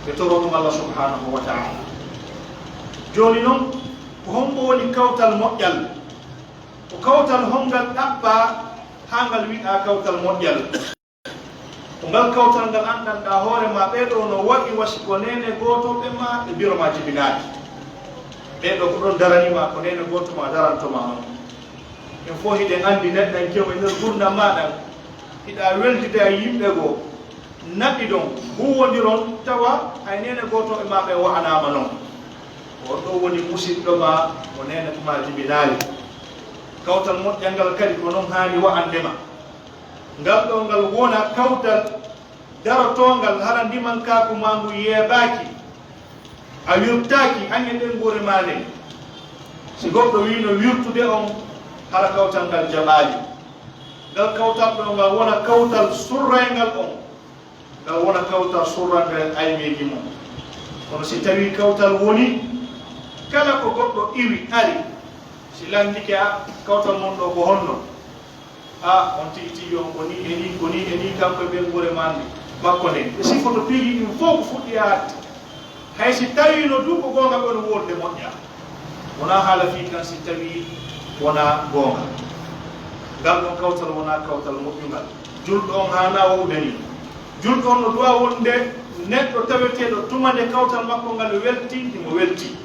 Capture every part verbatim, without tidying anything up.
Ɓe toro ɗum Allah subhanahu wa ta'ala. Jooni non, ko hombo woni kawtal moƴƴal? Ko kawtal hongal ɗaɓɓaa haa ngal wi'aa kawtal moƴƴal? Ko ngal kawtal ngal anndanɗaa hoore maa, ɓee ɗoo no wa'i wa si ko neene gooto ɓe maa ɓe biro maa jibinaaki. Ɓee ɗoo ko ɗon darani maa, ko neene gooto maa daranto maa on. En fof hiɗen anndi neɗɗankeewo e nder gurdam maa ɗan, hiɗa weldida e yimɓe goo, naɓi ɗon, huuwondiron, tawa hay neene gooto e maa ɓe wa'anaama non. Ko on ɗoo woni musiɗɗo maa, mo neene maa jibinaali. Kawtal moƴƴal ngal kadi ko non haani wa'ande ma. Ngal ɗoo ngal wona kawtal darotoongal, hara ndimankaaku maa ngu yeebaaki, a wirtaaki, an e ɓeynguure maa nden. Si goɗɗo wiino wirtude on, hara kawtal ngal jaɓaali. Ngal kawtal ɗoo ngal wona kawtal surrayngal on, ngal wona kawtal surrangal aybeeji mon. Kono si tawii kawtal woni, kala ko goɗɗo iwi, ari, si lanndike, a, kawtal mon ɗoo ko honno? A, on tigi tigi on ko nii e nii, ko nii e nii, kanko e ɓeynguure maa nde, makko nden. Ɓe sifoto piiji ɗin fof ko fuɗɗi e hatti. Hay si tawiino du ko goonga, kono wolde moƴƴa. Wonaa haala fii kan si tawii wonaa goonga. Ngal ɗon kawtal wonaa kawtal moƴƴungal. Julɗo on haanaa wa'ude nii. Julɗo on no du'a wonde neɗɗo taweteeɗo tuma nde kawtal makko ngal welti, himo welti.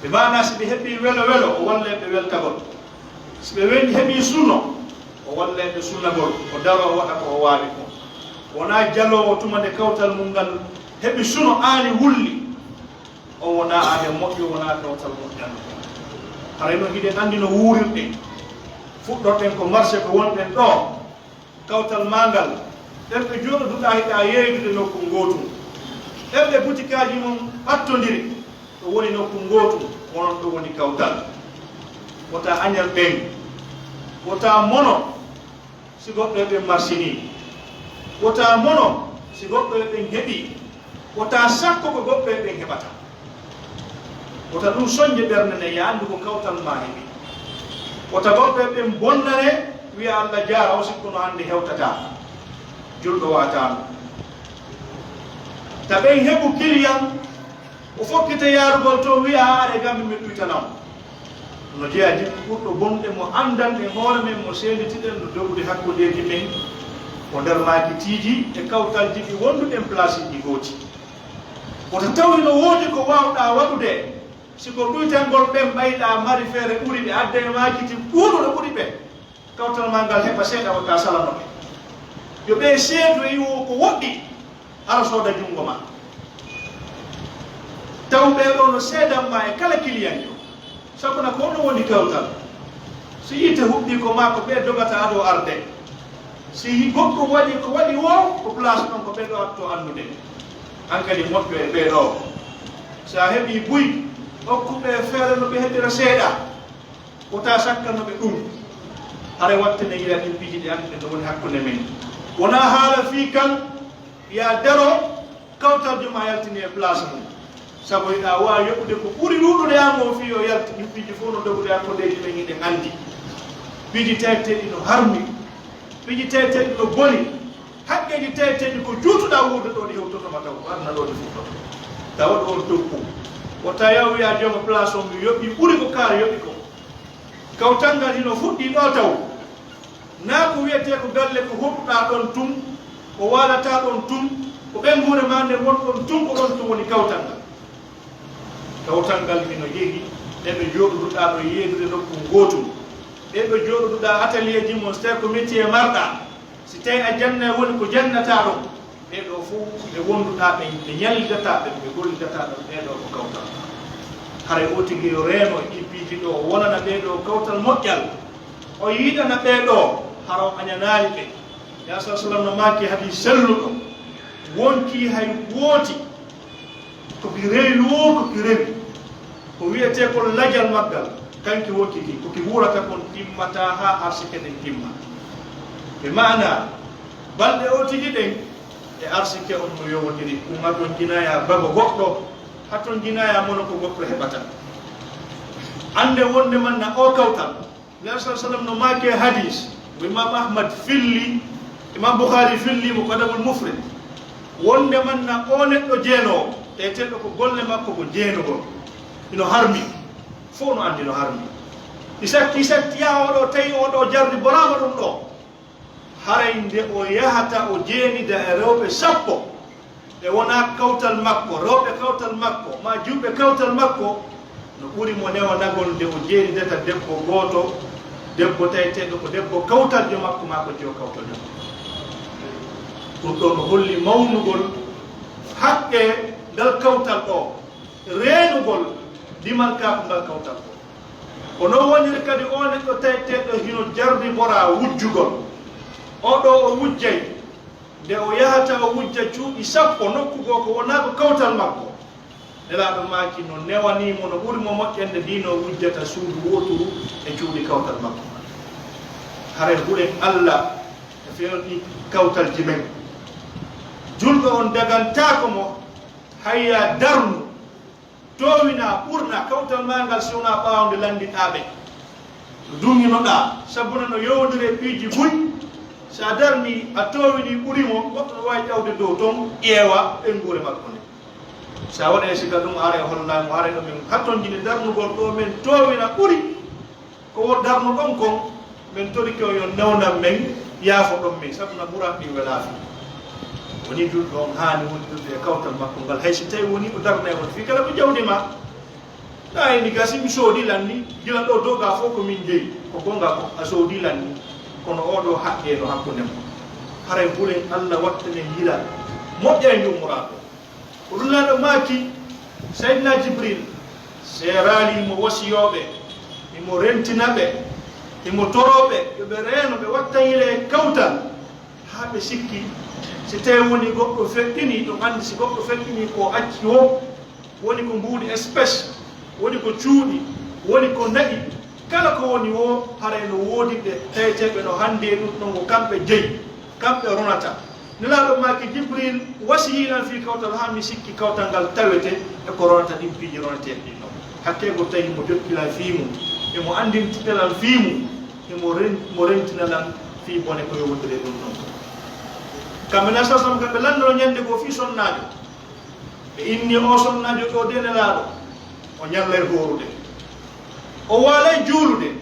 Ɓe maanaa si ɓe heɓii welo welo, o walla ɓe weltagol. Si ɓe wen-, heɓii suno, o walla ɓe sunnagol, o daroo waɗa ko o waawi kon. Wonaa jaloowo tuma nde kawtal mun ngal heɓi suno aani wulli, on wonaa aade moƴƴo, wonaa kawtal moƴƴal. Haray non hiɗen anndi no wuurirɗen. Fuɗɗorɗen ko marché ko wonɗen ɗoo. Kawtal maa ngal, ɓen ɓe jooɗoduɗaa hiɗa yeeydude nokku ngootun. Ɓen ɓe butikaaji mon ɓattondiri, ɗo woni nokku ngootun, onon ɗo woni kawtal. Wota añal ɓen, wota mono si goɗɗo e ɓen marsinii, wota mono si goɗɗo e ɓen heɓii, wota sakko ko goɗɗo e ɓen heɓata. Wota ɗum soñde ɓernde nden, yo anndu ko kawtal maa heɓi. Wota goɗɗo e ɓen bonnane, wi'a, "Allah jaara, o sikkuno hannde hewtataa." Julɗo wa'ataano. Ta ɓen heɓu kiliyan, o fokkita yaarugol toon, wi'a, "Aare, gam mi ɗuytana on." No jeyaa jikku ɓurɗo bonde mo anndan e hoore men, mo seenditiɗen no dogude hakkundeeji men, ko nder maakitiiji e kawtalji ɗi wonduɗen palaasiiji gooti. Wota tawi no woodi ko waawɗaa waɗude, si ko ɗuytangol ɓen ɓay ɗaa mari feere ɓuri ɓe, adda e maakiti ɓuuɗuɗo ɓuri ɓe. Kawtal maa ngal heɓa seeɗa, wota salano ɓe. Yo ɓe seedoyo ko woɗɗi, hara sooda junngo maa. Taw ɓee ɗoo no seedan maa e kala kiliyanjo. Sabu na ko honno woni kawtal? Si yiite huɓɓii ko maa ko ɓee dogata ado arde. Si goɗɗum waɗi ko waɗi woo, ko place ɗon ko ɓee ɗoo atto anndude. An kadi moƴƴo e ɓee ɗoo. Si a heɓii buy, okku ɓe feere no ɓe heɓira seeɗa. Wota sakkano ɓe ɗum. Haray wattane yiɗa ɗin piiji ɗi annduɗen no woni hakkunde men. Wonaa haala fii kan, ya daro, kawtal jom a yaltini e place mum. Sabu hiɗa waawi yoɓude ko ɓuri ɗuuɗude an on fii yo yaltu. Ɗin piiji fof no dogude hakkundeeji men, hiɗen anndi. Piiji taweteeɗi no harmi, piiji taweteeɗi no boni, haqqeeji taweteeɗi ko juutuɗaa wuurde ɗoo ɗi hewtoto ma taw, ko aduna ɗoo ɗi fuɗɗoto. Tawa ɗo on tokku. Wota yaw wi'a jooma place on mi yoɓi ɓuri ko kaari yoɓi ko. Kawtal ngal hino fuɗɗii ɗoo taw. Naa ko wi'etee ko galle ko hoɗuɗaa ɗon tun, ko waalataa ɗon tun, ko ɓeynguure maa nden woni ɗon tun, ko ɗon tun woni kawtal ngal. Kawtal ngal hino yehi, ɓe ɓe jooɗoduɗaa ɗo yeeydude nokku ngootun. Ɓe ɓe jooɗoduɗaa atelier ji mon, so tawii ko métier marɗaa, si tawii a jannay woni ko jannataa ɗon, ɓee ɗoo fow ɓe wonduɗaa ɓen, ɓe ñallidataa ɓen, ɓe gollidataa ɗon, ɓee ɗoo ko kawtal. Haray oo tigi yo reeno e ɗii piiji ɗoo, o wonana ɓee ɗoo kawtal moƴƴal, o yiɗana ɓee ɗoo, hara o añanaali ɓe. Yaa sa sallam no maaki hadis selluɗo, wonkii hay wooti, ko ki rewi woo, ko ki rewi, ko wi'etee kon lajal maggal, kan ki wonkii kin, ko ki wuurata kon timmataa haa arsike ɗen timma. Ɓe maanaa, balɗe oo tigi ɗen e arsike on no yowondiri, ɗum haa ton jinaaya bago goɗɗo, haa ton jinaaya mono ko goɗɗo heɓata. Annde wonde man na oo kawtal. Nabi sallallahu alaihi wasallam no maaki e hadis mo Imam Ahmad filli, Imam Bukhari filli mo ko Adabul Mufrad. Wonde manna oo neɗɗo jeenoowo, taweteeɗo ko golle makko ko jeenugol, hino harmi, fow no anndi no harmi. I satti, i satti, yaa oo ɗoo, tawi oo ɗoo jarriboraama ɗum ɗoo. Haray nde o yahata o jeenida e rewɓe sappo, ɓe wonaa kawtal makko, rewɓe kawtal makko, maa jiwɓe kawtal makko, no ɓuri mo newanagol nde o jeenidata debbo gooto, debbo taweteeɗo ko debbo kawtaljo makko, maa ko jiwo kawtaljo makko. Ɗum ɗoo no holli mawnugol haqqe ngal kawtal ɗoo, reenugol dimalkaaku ngal kawtal ɗoo. Ko non woniri kadi oo neɗɗo taweteeɗo hino jarriboraa wujjugol. Oo ɗoo o wujjay, nde o yahata o wujja cuuɗi sappo nokku goo ko wonaa ko kawtal makko. Nelaaɗo maaki no newanii mo, no ɓuri mo moƴƴande nii no wujjata suudu wooturu e cuuɗi kawtal makko. Haray hulen Alla e feewni kawtalji men. Julɗo on dagantaako mo hayya darnu, toowinaa, ɓurnaa kawtal maa ngal si wonaa ɓaawo nde lanndiɗaa ɓe. No duŋinoɗaa, sabu no yowondiri e piiji buy. Si a darnii, a toowinii ɓuri mo, goɗɗo no waawi ƴawde dow ton, ƴeewa ɓeynguure makko nden. Si a waɗii sika ɗum, haray hollaa mo, haray no men hatonjini darnugol ɗoo, men toowina ɓuri ko won darnuɗon kon, men torike on yo newnan men, yaafoɗon men, sabu na ɓuran ɗin welaa fii. Wonii julɗo on haani wondirde e kawtal makko ngal, hay si tawii wonii o darnay on fii kala ko jawdi maa. Ɗaa inni ka si mi soodii lan ni, gila ɗoo dow gaa fow ko min jeyi, ko goonga ko a soodii lan ni, kono oo ɗoo haqqee no hakkunde mon. Haray hulen Alla wattanen yila moƴƴay ndi ummoraa ɗoo. Ko ɗum Nelaaɗo maaki, Sayyidina Jibril seeraali himo wasiyoo ɓe, himo rentina ɓe, himo toroo ɓe yo ɓe reeno, ɓe wattanyile e kawtal, haa ɓe sikki, si tawii wonii goɗɗo feƴƴinii, ɗum anndi si goɗɗo feƴƴinii ko o acci woo, woni ko mbuuɗi espèce, woni ko cuuɗi, woni ko na'i, kala ko woni woo, haray no woodi ɓe taweteeɓe no hannde e ɗum ɗon ko kamɓe jeyi, kamɓe ronata. Nelaaɗo maaki Jibril wasiyii lan fii kawtal haa mi sikki kawtal ngal tawete e ko ronata ɗin piiji ronateeɗi ɗin ɗon. Hakkee ko tawi mo jokki lan fii mum, e mo anndintini lan fii mum, e mo ren-, mo rentina lan fii bone ko yowondiri e ɗum ɗon. Kamɓe Nelaaɗo sallallaahu alayhi wa sallam, kamɓe lanndoo ɲannde goo fii sonnaajo. Ɓe inni oo sonnaajo ɗoo de Nelaaɗo, o ɲallay hoorude. O waalay juulude.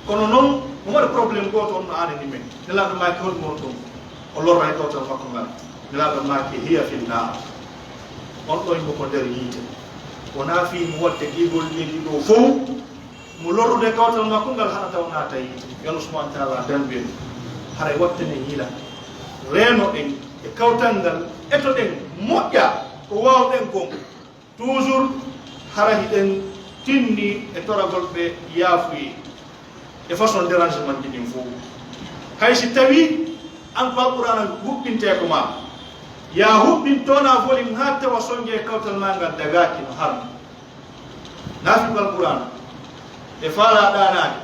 Kono non, mo waɗi problème gooto on no aanani men. Nelaaɗo maaki, "Honɗum woni ɗum?" O lorra e kawtal makko ngal. Nelaaɗo maaki, "Hiya fin naar." On ɗon himo ko nder yiite. Wonaa fii mo waɗde ɗii golleeji ɗoo fow, mo lorrude kawtal makko ngal haɗata o naata yiite. Yo Allah subhaanahu wa ta'aalaa dandu en. Haray wattanen yila. Reenoɗen e kawtal ngal, etoɗen moƴƴa ko waawɗen kon. Toujours, hara hiɗen tinni e toragol ɓe yaafuyee e façon dérangement ji ɗin fow. Hay si tawii an ko Alqur'aana huɓɓintee ko maa, yaa huɓɓin toonaa volume haa tawa sonnjee kawtal maa ngal dagaaki no harmi. Naa fii ko Alqur'aana. Ɓe faalaa ɗaanaade,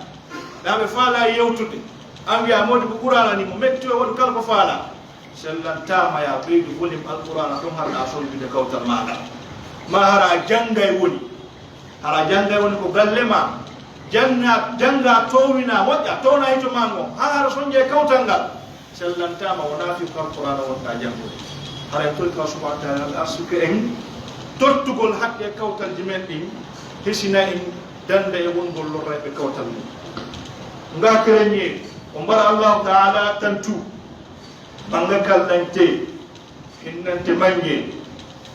naa ɓe faalaa yewtude. An wiyaa, "Moodi ko Qur'aana ni mo metti o waɗu kala ko faalaa." Sellantaama yaa ɓeydu volume Alqur'aana ɗon hara a sonnjude kawtal maa ngal. Maa hara a janngay woni. Hara a janngay woni ko galle maa. Janna, janngaa toowinaa moƴƴa, townaa hito maa ngon. Haa hara sonnjee kawtal ngal. Sellantaama wonaa fii ko Alqur'aana wonɗaa janngude. Haray toy ka subhaanahu wa ta'aalaa arsuke en tottugol haqqee kawtalji men ɗin, hisina en dannda e wongol lorrayɓe kawtal mum. Nga kerenyee, o mbara Allaahu ta'aalaa tantu. Bannge kallantee, hinnante mannge.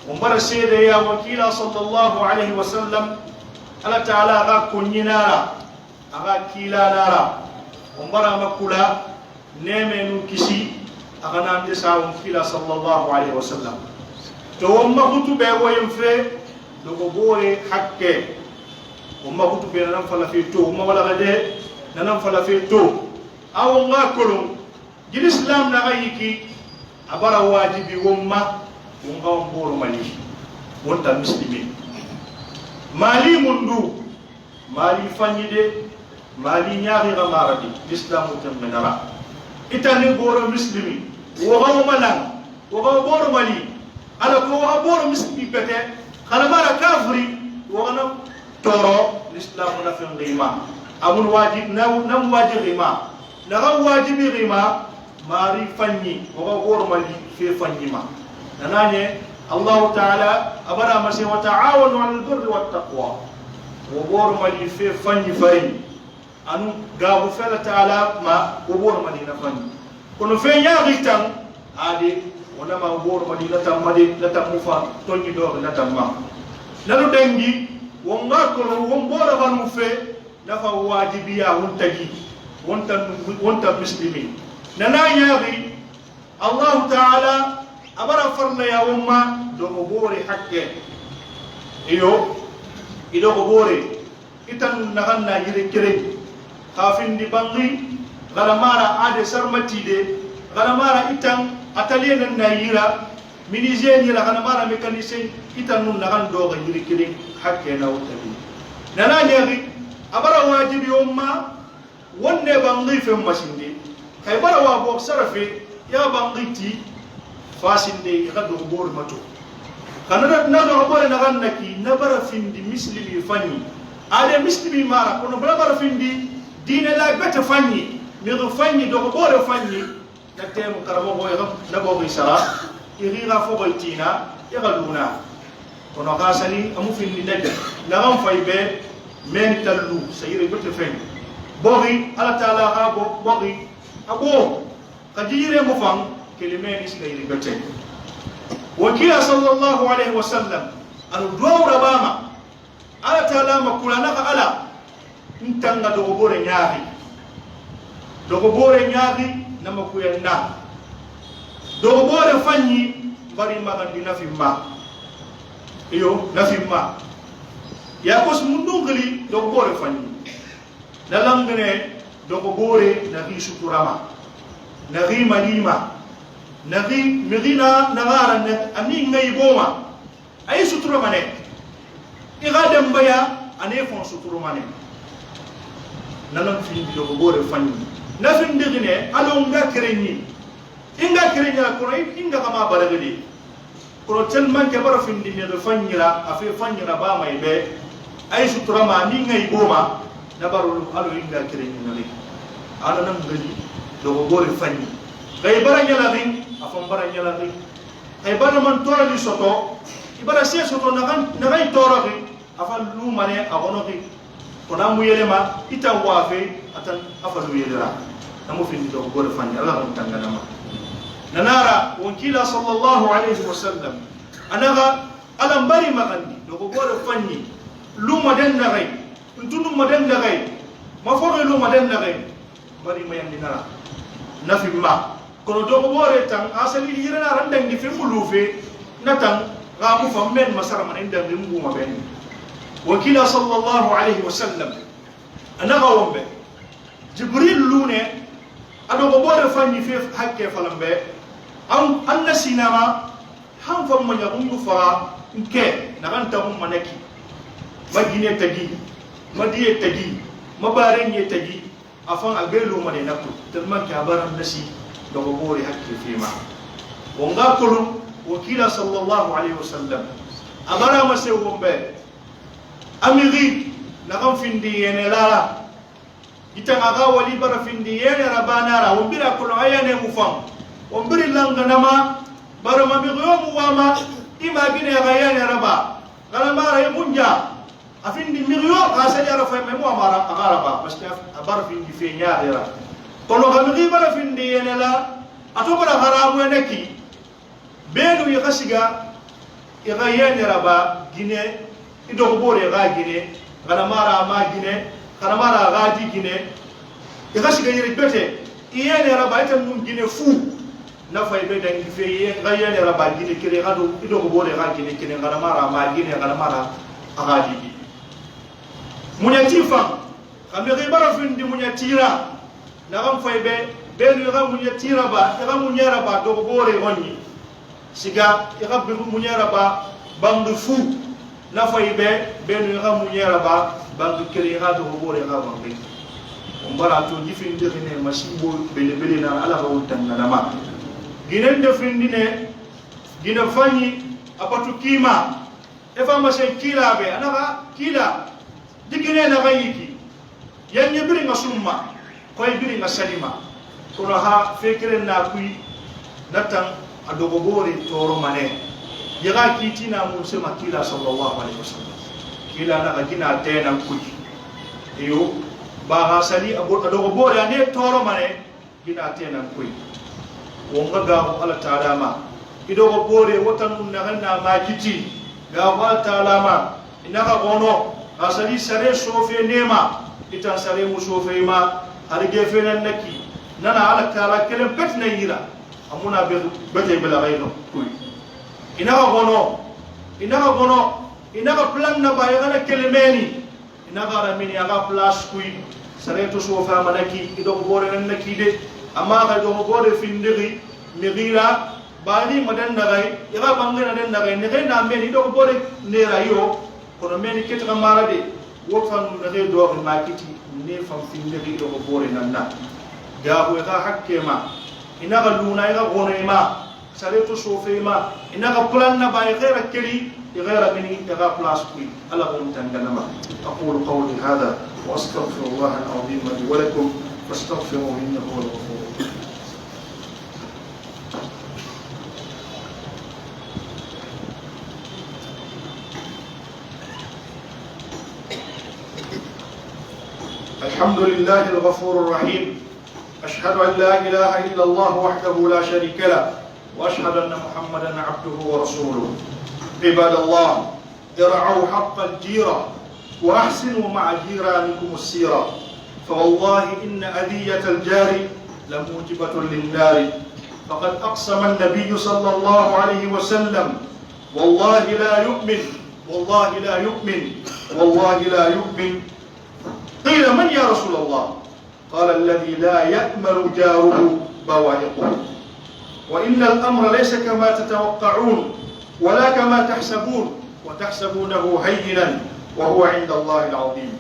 O mbara seedeyaa mo kiilaa sallallaahu alayhi wa sallam, Alla ta'aalaa a ga konɲinaara, a ga kiilaanaara. O mbara ma kula, neeme nun kisi, a ga naan de saa on kiilaa sallallaahu alayhi wa sallam. To won ma hutuɓe woyen fee, dogo boore hakke. Won ma hutuɓe nanan fala fee to, won ma wala ga de nanan fala fee to. Awo nga kolon, Gila Islaam na ayi ki a bara waajibi won ma, won ga won booro Mali, wonta misilimi. Mali mun du, Mali fanɲi de, Mali ɲaari ga maara di, Islaam ten menara. Itali booro misilimi, wo ga wo malan, wo ga wo booro Mali, Ala ko waxa booro misilimi bete, xana mara kaafiri, waxana tooro, lislaamu na fen xiima. Amun waaji, na, nam waaji xiima. Na xa waajibi xiima, maari fanɲi, waxa booro Mali, fee fanɲi ma. Nanañe, Allahu Taala, a bara ma se, "Wa ta'awanu alal birri wat taqwa." Wo booro mali fe fanñi farin. Anu gaabu fela Taala ma, wo booro mali na fanñi. Kono fe ñaari tan, ade, wonama wo booro mali na tan ma de, na tan mu fa, toñi doore na tan ma. Nanu dangi, wonga kono, won booro manu fe, nafa wajibiya won tagi, won tan, won tan muslimi. Nana ñaari, Allahu Taala, a bara farlaya won ma, dogo boore hakke. Iyo, i dogo boore, itan nagan na yiri kere. Ka findi bangi, gala mara ade sarmatide, gala mara itan ataliye nan na yira, minisiye ni la gala mara mécanicien, itan nun nagan dogo yiri kere, hakke na wutali. Nana ñaari, a bara wajibi won ma, wonde bangi fen masinde, kay bara wa bo sarafe, ya bangi ti, fasinde, ya dogo boore mato. Kana na, na dogo boore na ganna ki, na bara findi muslimi fanñi. Ade muslimi mara, kono bara bara findi, dine la bete fanñi, mi fanñi, dogo boore fanñi, na temu karamogo ya, na bogi sara, i rira fogo i tina, ya ga luna. Kono ka sali, amu findi nadi, na ran fay be, men tallu, sa yiri bete fen. Bogi, Alla Taala ha bo, bogi, a bo, ka jijire mo fan, kele men isi ka yiri bete. Wakila sallallahu alayhi wa sallam, anu duwawu rabama, Alla Taala ma kula na ka Alla, ntanga dogo boore ñaari. Dogo boore ñaari, nama kuyen na. Dogo boore fanñi, bari magandi nafin ma. Iyo, nafin ma. Ya kos mundungili, dogo boore fanñi. Na langene, dogo boore, na ri suturama. Na ri malima. Na ri, mi ri na, na gara, na, ani ngai boma. A ye sutura mane. I ga dembaya, a ne fon sutura mane. Nanan findi dogo boore fanni. Na findi gine, alo nga kerenyi. Inga kerenyi la kono, inga kama balagade. Kono tellement ke bara findi mi ga fanyira, a fe fanyira ba mai be. A ye sutura ma, ni ngai boma, na baro lu, alo inga kerenyi na le. Ala nan gani, dogo boore fanni. Gai bara nyala rin, a fan bara nyala rin. Ay bana man torali soto, i bara se soto nagan, nagan toroki, a fa lumane a honoki. Kono a mu yelema, i tan wafe, a tan a fa lu yelera. Na mu findi dogo boore fanni, Alla mun tanganama. Nanara, won kila sallallahu alayhi wa sallam. Anaga, Alla mbari magandi, dogo boore fanni. Luma den nagay, ntunuma den nagay, ma foge luma den nagay. Bari ma yandi nara. Nafi ma. Kono dogo boore tan, a sali yirana ran dangi fe mu lufe, na tan, ga mu fa men masara man dangi mu ma ben. Wakila sallallahu alayhi wa sallam. Anaga wombe. Jibril lune, a dogo boore fanni fe hakke falambe. An, anna sinama, han fa ma nyagundu fa, nke, na kan ta mu manaki. Ma gine tagi, ma diye tagi, ma barenye tagi. A fan a gay lumane nakku, tellement que a bara nasi dogo boore hakke fema. Wo nga kolum, wo kila sallallahu alayhi wa sallam. A bara ma se wombe. Amiri, na kan findi yene lala. Ita a ga wali bara findi yene raba nara, wombira kolo ayane mu fan. Wombiri langa nama, bara ma mi yomu wama, ima gine ga yene raba. Gala mara e munja. A findi miriyo, ka sali ara fay may mo amara, a gara ba, parce que a bar findi fe ñaarira. Kono ka miri bara findi yene la, a to bara haramu yene ki. Benu ya kasiga, ya ga yene raba, gine, i dogo bore ga gine, kana mara ma gine, kana mara ga di gine, i ga siga yiri bete, i yene raba, ita mun gine fu. Nafa i be dangi fe ye, ga yene raba gine kere, ga do, i dogo bore ga gine kere, kana mara ma gine, kana mara a ga di gine. Muñati fan, ka mi ga bara findi muñatira, na gam fay be, be nu ga muñatira ba, ga muñara ba, dogo bore onni. Siga, i xa be muñera ba, bangi fu, nafa i be, benu i xa muñera ba, bangi kere i xa dogo bore i xa bangi. O mbara to jifindiri ne masibo bele bele na Alla xa wontan na nama. Ginen de findi ne, gine fanyi, a batu kima, e fa ma se kila be, ana xa kila, di gine na xa yiki. Yan ye biri nga summa, koy biri nga salima. Kono ha fekere na kuy, natan A dogoboore tooroma ne. Yaga kiitina mun sema kiila sallallahu alaihi wasallam. Kiila naga gina tenan kuy. Iyo, ba ga sali a go-, a dogoboore a ne tooroma ne. Gina tenan kuy. Wonga gawo Alla Taala ma. I dogoboore wota nun naga na ma kiti. Gawo Alla Taala ma. I naga gono. Ga sali sare sofe nema. Itan sare mu sofe ma. Hari gefe nan naki. Nana Alla Taala kelen pet na yira. Amuna be, bete bela gayno kuy. Inaga gono, inaga gono, inaga plan na ba yagana kelemeni. Inaga ra mini aga place kuy. Sareto so fa manaki, i dogoboore nan naki de. Amma ga i dogoboore findiri, mi gira, bani madan na gay, iga bangana den na gay, ne gay na meni i dogoboore nera yo. Kono meni kete ka mara de, wo fan na gay do ma kiti, ne fan findiri i dogoboore nan na. Gawo e ga hakke ma. Inaga luna, iga gono e ma. Sareto sofe ma, inaga plan na ba e gera keli, e gera mini, e ga place kuy. Alla on tanganama. أقول قولي هذا وأستغفر الله العظيم لي ولكم فاستغفروه إنه هو الغفور الرحيم. الحمد لله الغفور الرحيم. أشهد أن لا إله إلا الله وحده لا شريك له، وأشهد أن محمدا عبده ورسوله. عباد الله، ارعوا حق الجيرة، وأحسنوا مع جيرانكم السيرة، فوالله إن أذية الجار لموجبة للنار، فقد أقسم النبي صلى الله عليه وسلم: والله لا يؤمن، والله لا يؤمن، والله لا يؤمن. قيل: من يا رسول الله؟ قال: الذي لا يأمن جاره بوائقه. وإن الأمر ليس كما تتوقعون ولا كما تحسبون، وتحسبونه هينا وهو عند الله العظيم.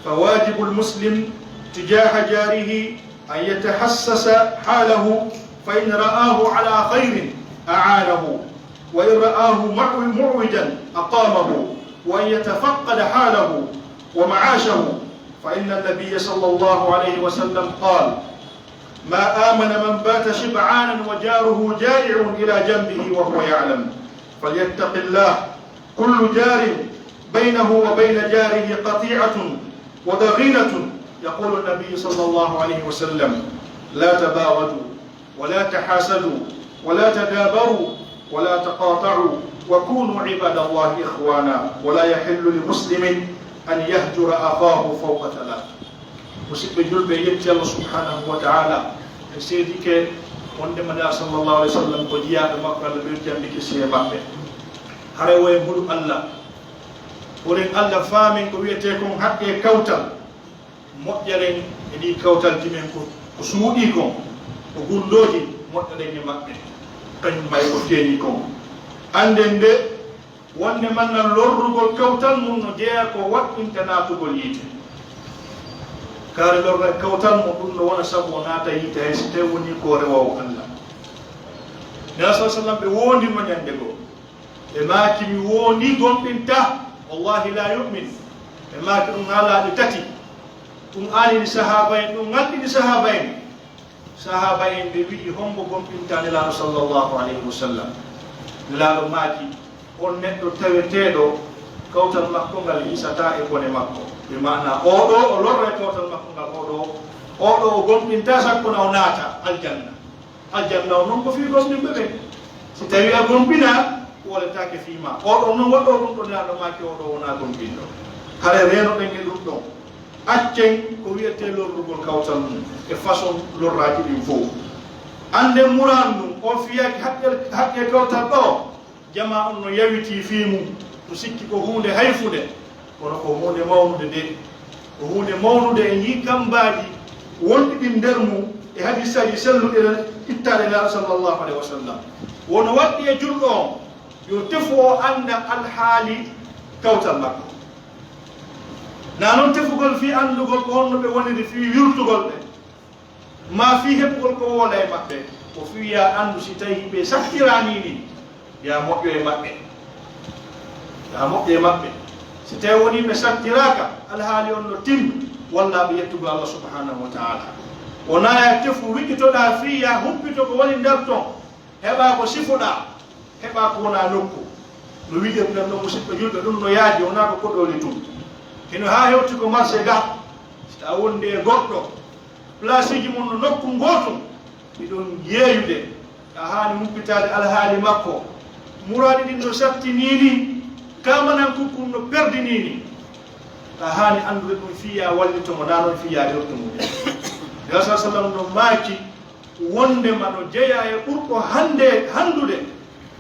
فواجب المسلم تجاه جاره أن يتحسس حاله، فإن رآه على خير أعانه، وإن رآه معو-، معوجا أقامه، وأن يتفقد حاله ومعاشه، فإن النبي صلى الله عليه وسلم قال: ما آمن من بات شبعانا وجاره جائع إلى جنبه وهو يعلم، فليتق الله. كل جار بينه وبين جاره قطيعة وضغينة. يقول النبي صلى الله عليه وسلم: لا تباغضوا ولا تحاسدوا ولا تدابروا ولا تقاطعوا وكونوا عباد الله إخوانا، ولا يحل لمسلم أن يهجر أخاه فوق ثلاث. Musidɓe julɓe, yetti Allah subhanahu wa ta'ala, e seedike wonde Nulaaɗo sallallahu alaihi wasallam ko jiyaaɓe makko, Allah ɓe jambike siye maɓɓe. Hare wo en huɗu Allah, ɓuren Allah faamen ko wi'etee kon haqqe kawtal. Moƴƴeren e ɗii kawtalji men ko, ko suuɗii kon, ko gunndooji, moƴƴeren e maɓɓe, kañum may ko feeñi kon. Annden de, wonde man na lorrugol kawtal mum no jeyaa ko waɗɗinta naatugol yiite. Kaari lorra kawtal mo ɗum no wona sabu o naata yiite hay si tawii wonii ko rewoowo Allah. Nulaaɗo sallallahu alaihi wasallam ɓe woondirno ñannde goo. Ɓe maaki, "Mi woondii gomɗintaa, wallahi la yu'min." Ɓe maaki ɗum haalaaji tati. Ɗum aanini sahaaba en, ɗum ŋalɗini sahaaba en. Sahaaba en ɓe wi'i, "Hombo gomɗinta Nelaaɗo sallallahu alayhi wa sallam?" Nelaaɗo maaki, "On neɗɗo taweteeɗo kawtal makko ngal hisataa e bone makko." Bi maana, oo ɗoo o lorra e kawtal makko ngal, oo ɗoo, oo ɗoo o gomɗintaa sakko na o naata aljanna. Aljanna on non ko fii gomɗinɓe ɓen. Si tawii a gomɗinaa, woletaake fii maa. Oo ɗon non waɗɗoo ɗum ɗo Nelaaɗo maaki, oo ɗoo wonaa gomɗinɗo. Hare reenoɗen e ɗum ɗon. Accen ko wi'etee lorrugol kawtal mum e façon lorraaji ɗin fow. Annden muraan ɗum, on fiyaaki haqqe, haqqe kawtal ɗoo. Jamaa on no yawitii fii mun, no sikki ko huunde hayfunde, kono ko huunde mawnude de. Ko huunde mawnude e ɗii kambaaji wonɗi ɗin nder mun e hadiisaaji selluɗi ittaaɗi Nelaaɗo sallallahu alaihi wa sallam. Wono waɗɗi e julɗo on, yo tefu o annda alhaali kawtal makko. Naa non tefugol fii anndugol ko honno ɓe woniri fii wirtugol ɓe. Maa fii heɓugol ko woola e maɓɓe, ko fii yaa anndu si tawii ɓe sattiraanii ni, yaa moƴƴo e maɓɓe. Yaa moƴƴo e maɓɓe. Si tawii wonii ɓe sattiraaka, alhaali on no timmi, walla ɓe yettugol Allah subhanahu wa ta'ala. Wonaa yaa tefu wiƴƴitoɗaa fii yaa humpito ko woni nder ton. Heɓaa ko sifoɗaa, heɓaa ko wonaa nokku. No wi'irten no, musiɓɓe julɓe, ɗum no yaaji, wonaa ko koɗooli tun. Hino haa hewti ko marse ga, si tawa wondi e goɗɗo, palaasiiji mon no nokku ngootun, miɗon yeeyude, a haani humpitaade alhaali makko. Muraadi ɗin no sattinii ni, kamananku kun no perdinii ni. A haani anndude ɗum fii yo a wallito mo, naa non fii yo a wirtu mo. Nabi sallallahu alaihi wasallam no maaki, wondema no jeyaa e ɓurɗo hande, handude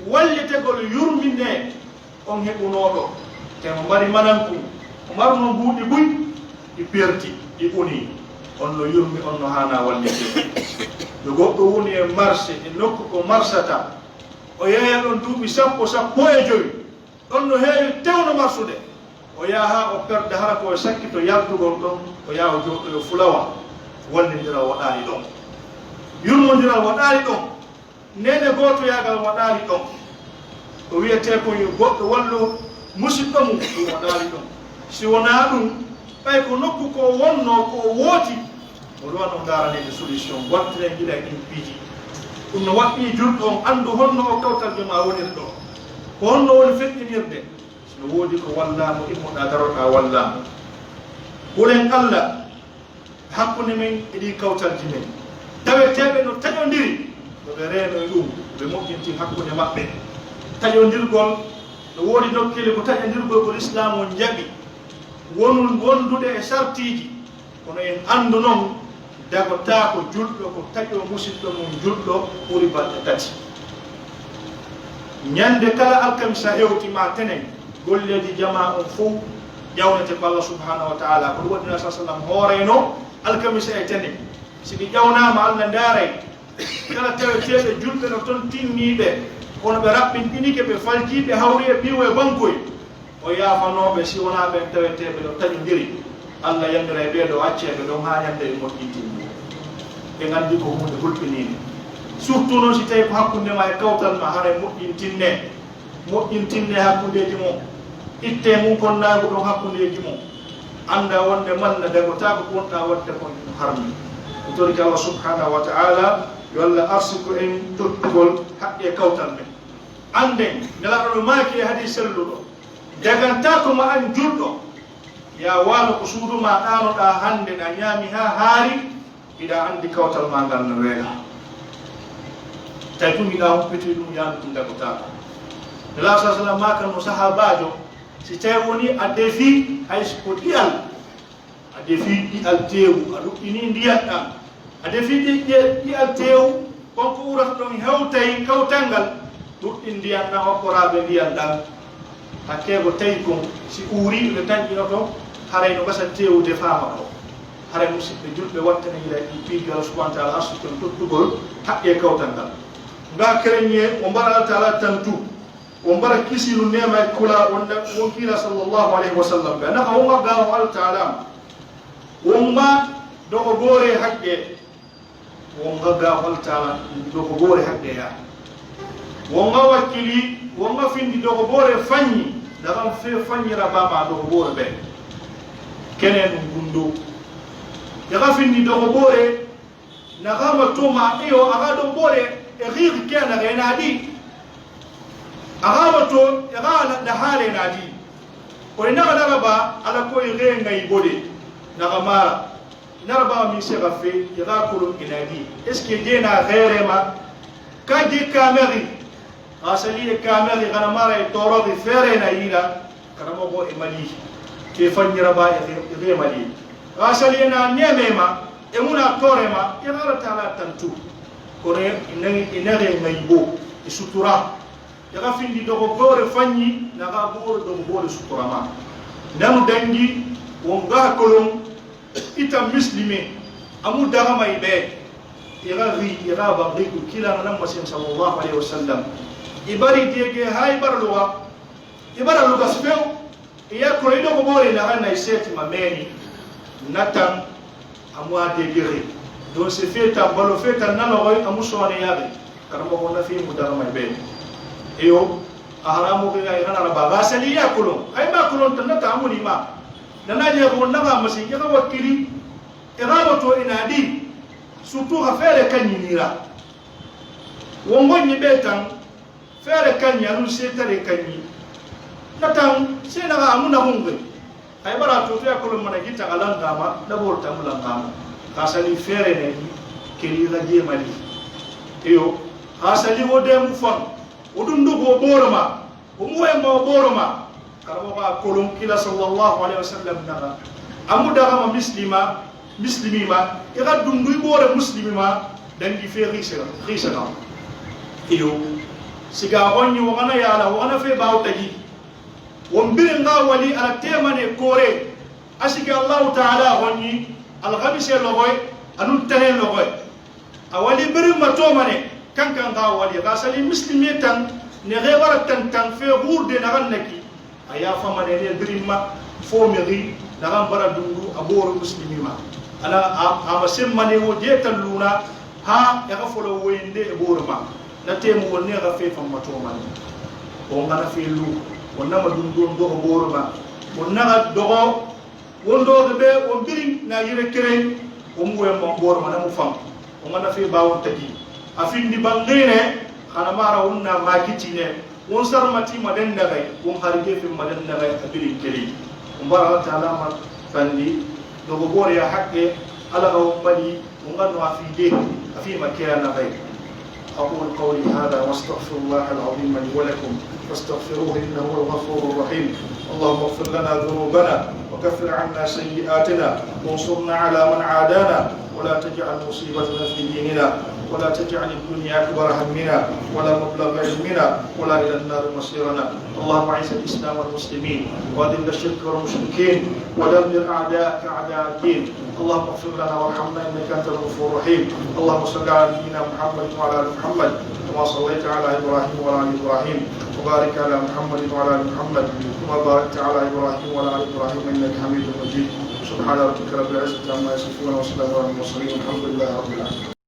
wallitegol yurminde on heɓunooɗo, te mo mari manankun, o maruno mbuuɗi buy, ɗi perti, ɗi unii. On no yurmi, on no haanaa wallitee. Yo goɗɗo woni e marse, e nokku ko marsata, o yeeya ɗon duuɓi sappo, sappo e jowi, ɗon no heewi tewno marsude. O yaha haa o perda, hara ko o sakkito yaltugol ɗon, o yaha o jooɗoyo fulawa. Wallindiral waɗaali ɗon. Yurmondiral waɗaali ɗon. Neene gootoyaagal waɗaali ɗon. O wi'etee ko yo goɗɗo wallu musiɗɗo mum, ɗum waɗaali ɗon. Si wonaa ɗum, ɓay ko nokku ko wonnoo ko o wooti, o ɗowano ndaaraneede solution, wartira e gila e ɗin piiji. Ɗum no waɗɗii julɗo on anndu honno o kawtal jamaa woniri ɗoo. Ko honno woni feƴƴinirde? Si no woodi ko wallaa mo, immoɗaa daroɗaa wallaa mo. Hulen Alla hakkunde men e ɗii kawtalji men. Taweteeɓe no taƴondiri, no ɓe reeno e ɗum, ɓe moƴƴintin hakkunde maɓɓe. Taƴondirgol, no woodi nokkeeli ko taƴondirgol ko Lislaam on jaɓi, wonun wondude e sartiiji. Kono en anndu non, dagotaako julɗo ko taƴoo musiɗɗo mum julɗo ɓuri balɗe tati. Ñande kala alkamisa hewti maa tenen, golleeji jamaa on fow ƴawnete ko Allah subhanahu wa ta'ala. Ko ɗum waɗi Nabi sallallahu alaihi wasallam hoorayno alkamisa e tenen. Si ɗi ƴawnaama, Allah ndaaray. Kala taweteeɓe julɓe no ton tinniiɓe, kono ɓe raɓɓinɗinike, ɓe faljii, ɓe hawri e piiwo e bankoy. O yaafanooɓe si wonaa ɓen taweteeɓe no taƴondiri. Allah yamiray ɓee ɗoo, accee ɓe ɗon haa ñande ɓe moƴƴintini. Ɓe nganndi ko huunde hulɓiniinde. Surtout non si tawii ko hakkunde maa e kawtal maa, haray moƴƴintinnee. Moƴƴintinnee hakkundeeji mon. Ittee munkonnaagu ɗon hakkundeeji mon. Anndaa wonde manna dagotaako ko wonɗaa waɗde kon no harmi. Mi torike Allah subhanahu wa ta'ala yo Allah arsiku en tottugol haqqee kawtal men. Annden, Nelaaɗo no maaki e hadiis selluɗo, dagantaako ma an julɗo, yo a waalo ko suudu maa ɗaanoɗaa hannde, ɗa ñaami haa haari, hiɗa anndi kawtal maa ngal no weela. Tawi tun hiɗa humpitoyi ɗum, yaandu tun dagotaako. Nelaaɗo sallallahu alaihi wasallam maaka no sahaabaajo, si tawi woni a defii hay so ko ɗi'al, a defii ɗi'al teewu, a luƴƴinii ndiyan ɗan. A defii ɗi-, ɗi-, ɗi'al teewu, kon ko urata ɗon hewtay kawtal ngal, luƴƴin ndiyan ɗan, okkoraa ɓe ndiyan ɗan. Hakkee ko tawi kon, si uurii, ɓe tanƴinoto, haray no gasa teewu defaama ɗoo. Haray musiɓɓe julɓe, wattane yila ɗi piiji, Allah subhanahu wa ta'ala arsuki en tottugol haqqee kawtal ngal. Ngaa kereŋee, o mbaɗa Allah ta'ala tantu. Won mbara kisiru neema e kula wonda won kiila sallallahu alayhi wa sallam. Ɓe nafa won gaggawa o Alla Taala. Won ma dogo boore haqqe. Won gaggawa o Alla Taala dogo boore haqqe ya. Won ga wakkili, won ga findi dogo boore fanyi. Daga fe fanyira ba ma dogo boore be. Kene ɗum gundo. Yaga findi dogo boore. Nagama to ma iyo aga dogo boore e riri ke naga ena di. Agama to aga na da hale na di. O ina ga daga ba ala ko ire ngai bode. Naga mara. Nara ba mi se ga fe ira kulum ina di. Est-ce que je na gere ma? Ka je kameri. Asali e kameri gana mara e toro di fere na ila. Karamɔgɔ e Mali. Ke fanyira ba e, e Mali. Asali ena neme ma, e muna tore ma, e Alla Taala tantu. Kono ina, ina re ngai bo, e sutura. Yaga findi dogo boore fanyi, naga boore dogo boore sutura ma. Nanu dangi, wonga kolon, ita muslimi, amu dagama ibe. Ira ri, ira ba ri ku kila na nan masin sallallahu alaihi wasallam. Ibari dege ha ibara luwa, ibara luga speu. Iya kono ido ko bore na hanna iseti ma meni. Natan, amu a degere. Don se feta, balo feta nano goy amu sone yabe. Karamo ko na fi mu dara mai be. Iyo, a haramu ke ga ira na ba. Gasali ya kolon. Ay ma kolon tan nata amu ni ma. Nana ya ko na ba masi ya wakili. Ira to ina di. Surtout ha fere kan ni ra. Wo gonɲi ɓe tan, feere kanɲi, anun seetare kanɲi. Na tan, seenaxa amu na hunge. Ay bara to, to ya kolon mana gi taga langama, na bol tamu langama. Ka sali feere ne, keli ga jemali. Iyo, ka sali wo de mu fan, wo dundu ko boroma. Wo mu wemba wo boroma. Kala mo ba kolon kila sallallahu alaihi wasallam naga. Amu daga ma muslima, muslimi ma, i ga dundu i bore muslimi ma, dangi fe gisera, gisera. Iyo. Siga gonɲi wo gana yala, wo gana fe bawo tagi. Won birin ga wali ala temane kore. A sigi Allahu Taala gonɲi, alhamise logoy, anun tane logoy. A wali birin ma tomane, kankan ga wali, ga sali muslimi tan, ne ge wara tan tan fe hurde na gannaki. A ya famane ne birin ma, fo me gi, na gan bara dundu, a boro muslimi ma. Ana, a, a ma semmane wo je tan luna, ha, ya ga folo woyinde e boro ma. Na temu wonne ga fe famma tomane. O ngana fe lu, wonna ma dundu on do o boro ma. Wonna ga dogo, Wondooɓe ɓe, won birin na yire keren, o mu wemma, o ɓoorma na mu fan. O mana fe bawon tagi. A findi bangene, xana mara wonna makitine. Won sarmati ma den dagay, won harije fe ma den dagay, a birin keri. O mbara Allah Taala ma fandi, dogo bore ya hakke, ala ga won bali, Mo ganno a fii de, a fii ma keyana bay. أقول قولي هذا وأستغفر الله العظيم لي ولكم فاستغفروه إنه هو الغفور الرحيم. اللهم اغفر لنا ذنوبنا وكفر عنا سيئاتنا وانصرنا على من عادانا ولا تجعل مصيبتنا في ديننا ولا تجعل الدنيا أكبر همنا ولا مبلغ علمنا ولا إلى النار مصيرنا. اللهم أعز الإسلام والمسلمين وأذل الشرك والمشركين ودمر أعداءك أعداء الدين. اللهم اغفر لنا وارحمنا إنك أنت الغفور الرحيم. اللهم صل على نبينا محمد وعلى آل محمد كما صليت على إبراهيم وعلى آل إبراهيم وبارك على محمد وعلى آل محمد كما باركت على إبراهيم وعلى آل إبراهيم إنك حميد مجيد. سبحان ربك رب العزة عما يصفون وسلام على المرسلين والحمد لله رب العالمين.